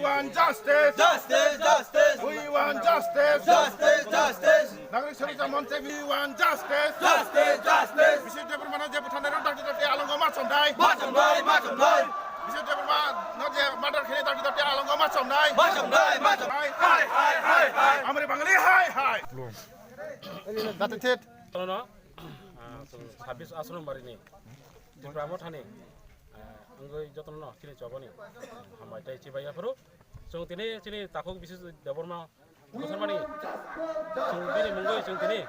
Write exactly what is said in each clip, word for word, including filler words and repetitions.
want justice. Justice, justice. We want justice. Justice, justice. Nagrik Suroksha Monch, we want justice. Justice, justice. Biswajit Debbarma no je butharnai rok dakti dakti alongo ma chomnai. Ma chomnai, ma chomnai. Biswajit Debbarma no je murder khainai dakti dakti alongo ma chomnai. Ma chomnai, ma chomnai. Hai, hai, hai, hai. Amri Bangali hai, hai. Dati thet. Tono, ah, chwng sabis ashram barini Tripura Mothani, ah, wngwi jotono chini choboni hambai tei chibai yaphuru. Chwng tini chini takhuk Biswajit Debbarma bwtharmani chwng bini mungwi chwng tini, eh,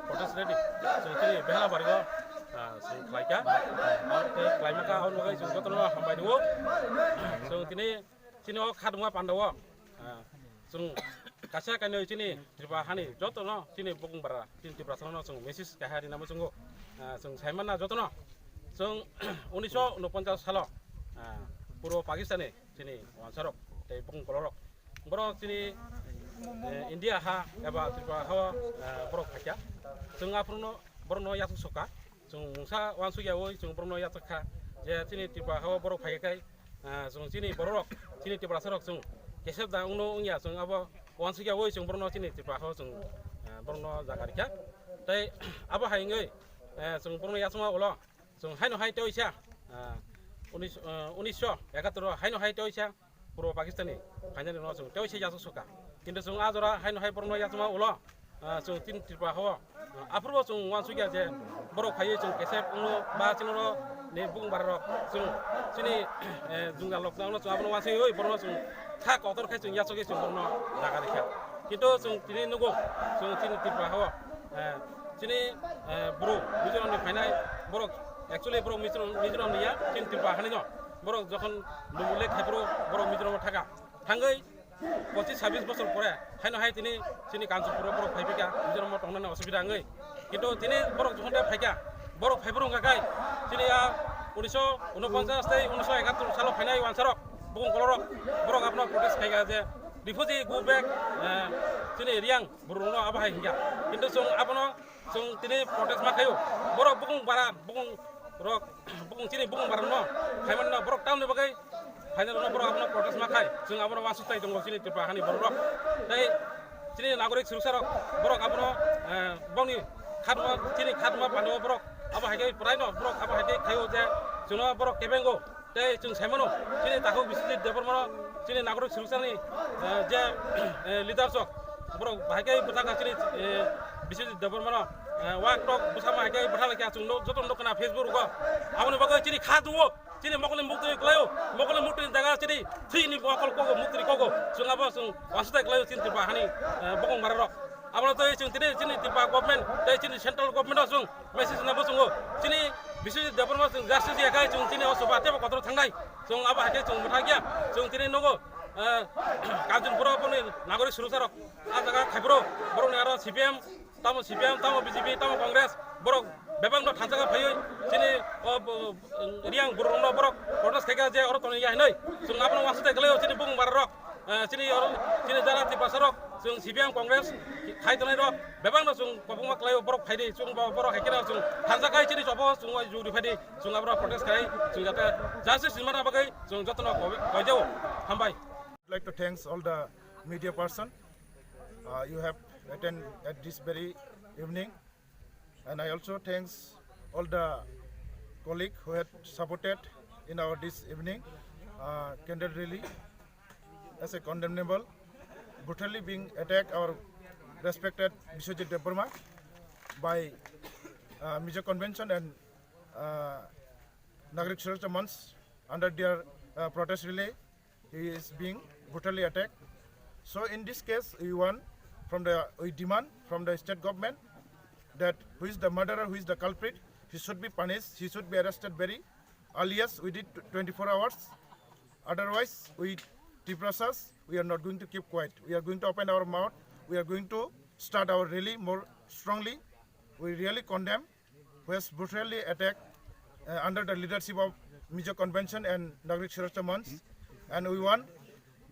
protest rally chwng tini Behalabari o, ah, chwng khlaikha. Tei khlaimaka aboni bagwi chwng jotono hambai rwo. Chwng tini chini o khatungma pandao, ah, chwng kaisa kainwi chini Tripura hani jotono chini bukung bara chini Tiprasano chwng message kaha rinamo chwngo. Ah, chwng saimanna jotono chwng unisho unoponchas salo, ah, puro Pakistani chini wansarok tei bukung kolorok. Borok chini, eh, India ha eba Tripura ha o, eh, borok phaikha. Chwng aphuru no borok no yasuk soka. Chwng mungsa wansuk yawi chwng borok no yasuk kha. Je chini Tripura ha o borok phaikha khai, eh, chwng chini borok rok, chini Tiprasa rok chwng kesep da wngno wngya chwng abo wansuk yawi chwng borok no chini Tripura ha o chwng, eh, borok no jaga rikha. Tei abo hai wngwi, eh, chwng borok no yasukma ulo chwng haino hai tei oisa, ah, unis, ah, unisho ekattor o haino hai tei oisa Purbo Pakistani phainani no chwng tei oisa yasuk soka. Kintu chwng a jora haino hai borok no yasukma ulo, ah, chwng chini Tripura ha o, ah, aphuru bo chwng wansukya je borok phaiwi chwng kesep wngno ba chini oro ni bukung bara rok chwng chini, eh, jwngjal rok no chwng abono wansugwi borok no chwng kha kotor khai chwng yasugwi chwng borok no jaga rikha. Kintu chwng tini nugo chwng chini Tripura ha o, eh, chini, eh, bro Mizoram ni phainai borok, actually borok Mizoram, Mizoram ni ya, chini Tripura hani no. Borok jokhon Lumulek hai borok, borok Mizoram o thaka. Thangwi pochis sabis bosor pore haino hai tini chini Kanchanpur o borok phaiphika Mizoram o tongnani osubida wngwi. Kintu tini borok jokhon de phaika, borok phaiphuru wngkha khai chini ya unisho unoponchas tei unisho ekattor salo phainai wansarok bukung kolorok borok abono protest khaika je refugee go back, eh, chini Riyang borok no abo hai hingya. Kintu chwng abono chwng tini protest ma khaio. Borok bukung bara, bukung rok, bukung chini bukung bara no khaimani no borok tamni bagwi phainai rok no borok abono protest ma khai. Chwng abono wansuk tai tongo chini Tripura hani borok rok. Tei chini nagorik suruksa rok borok abono, eh, bongni khatma, chini khatma pando borok abo hai khe prai no borok abo hai khe khaio je chwngno borok kebengo. Tei chwng saimano, chini takhuk Biswajit Debbarmano, chini nagorik suruksani, eh, je, eh, leaders rok, borok bahai khe bwthakha chini, eh, Biswajit Debbarmano, eh, wak tok bwsa bahai khe bwtha laikha chwng nuk, joto nuk kana Facebook rogo. Aboni bagwi chini kha duo, chini mokol ni mukti klaio, mokol ni mukti ni jaga chini thwi ni mokol kogo, mukti ni kogo. Chwng abo chwng wansukthai klaio chini Tripura hani, eh, bokong bara rok. Abono tei chwng tini chini Tripura government, tei chini central government o chwng message nabo chwngo. Chini Biswajit Debbarma chwng justice ya khai chwng chini o soba tebo kotor thangnai. Chwng abo hai khe chwng mwthang ya. Chwng tini nogo, eh, Kanchanpur o boni nagorik suruksarok a jaga khaibro borokni aro C P M, tamo C P M, tamo B J P, tamo Congress, borok bebak no thansa khe phaiwi chini o bo-, Riyang borok no borok protest khaikha je oro tonwi ya hinwi. Chwng abono wansukthai khlaio chini bukung bara rok, eh, chini oro, chini jara Tiprasa rok, chwng C P M Congress khai tongnai rok, bebak no chwng kwbangma khlaio borok phaidi, chwng bo-, borok hai khe no chwng thansa khai chini chobo chwng oi juri phaidi. Chwng abono protest khai, chwng jate justice ni mana bagwi chwng jotono koi-, koijao. Hambai. I'd like to thanks all the media person, uh, you have attend at this very evening, and I also thanks all the colleague who had supported in our this evening, uh, candle rally as a condemnable, brutally being attacked our respected Biswajit Debbarma by, uh, Mizo Convention and, uh, Nagarik Suraksha Manch under their, uh, protest rally. He is being brutally attacked. So in this case, we want from the, we demand from the state government that who is the murderer, who is the culprit, he should be punished, he should be arrested very earliest within tw-, twenty-four hours. Otherwise, we Tiprasas, we are not going to keep quiet. We are going to open our mouth. We are going to start our rally more strongly. We really condemn who has brutally attacked, uh, under the leadership of Mizo Convention and Nagarik Suraksha Manch. And we want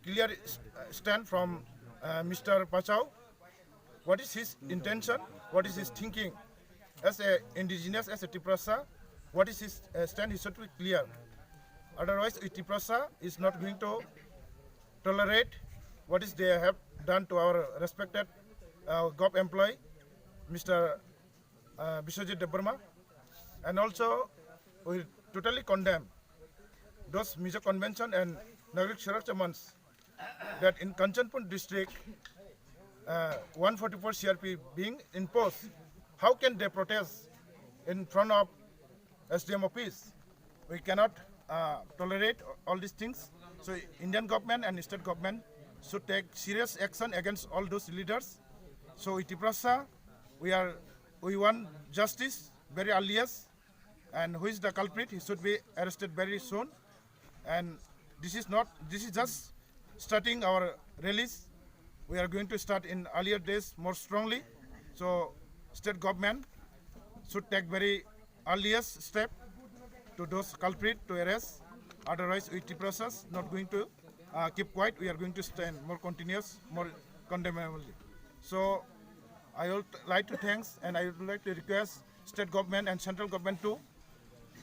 clear s-, uh, stand from, uh, Mister Pachau. What is his intention? What is his thinking? As a indigenous, as a Tiprasa, what is his, uh, stand? He should be clear. Otherwise, we Tiprasa is not going to tolerate what is they have done to our respected uh, Gov employee, Mister uh, Biswajit Debbarma. And also, we totally condemn those Mizo Convention and Nagarik Suraksha Manch that in Kanchanpur district, uh, one forty-four C R P being imposed, how can they protest in front of S D M office? We cannot uh, tolerate all these things. So Indian government and state government should take serious action against all those leaders. So in Tiprasa, we are we want justice very earliest, and who is the culprit, he should be arrested very soon. And this is not this is just starting our release. We are going to start in earlier days more strongly. So state government should take very earliest step to those culprit to arrest. Otherwise, we Tiprasas not going to uh, keep quiet. We are going to stand more continuous, more condemnable. So I would like to thanks and I would like to request state government and central government to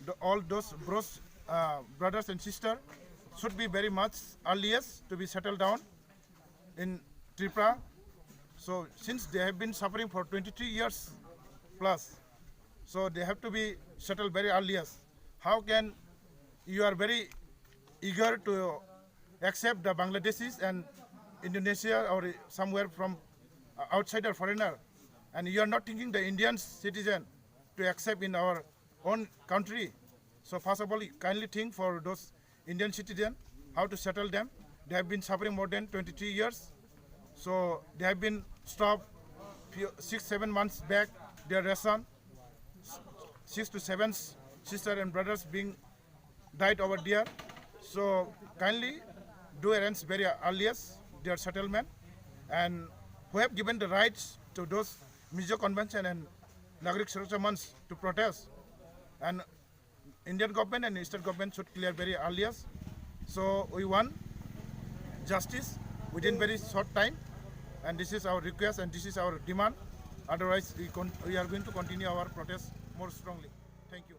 the, all those bros, uh, brothers and sisters should be very much earliest to be settled down in Tripura. So since they have been suffering for twenty-three years plus, so they have to be settled very earliest. How can you are very eager to accept the Bangladeshis and Indonesia or somewhere from uh, outside or foreigner, and you are not thinking the Indian citizen to accept in our own country. So first of all, kindly think for those Indian citizen, how to settle them. They have been suffering more than twenty-three years. So they have been stopped few, six, seven months back, their ration, six to seven s- sister and brothers being died over there. So kindly do arrange very earliest their settlement, and who have given the rights to those Mizo Convention and Nagarik Suraksha Manch to protest, and Indian government and state government should clear very earliest. So we want justice within very short time, and this is our request and this is our demand. Otherwise, we, con- we are going to continue our protest more strongly. Thank you.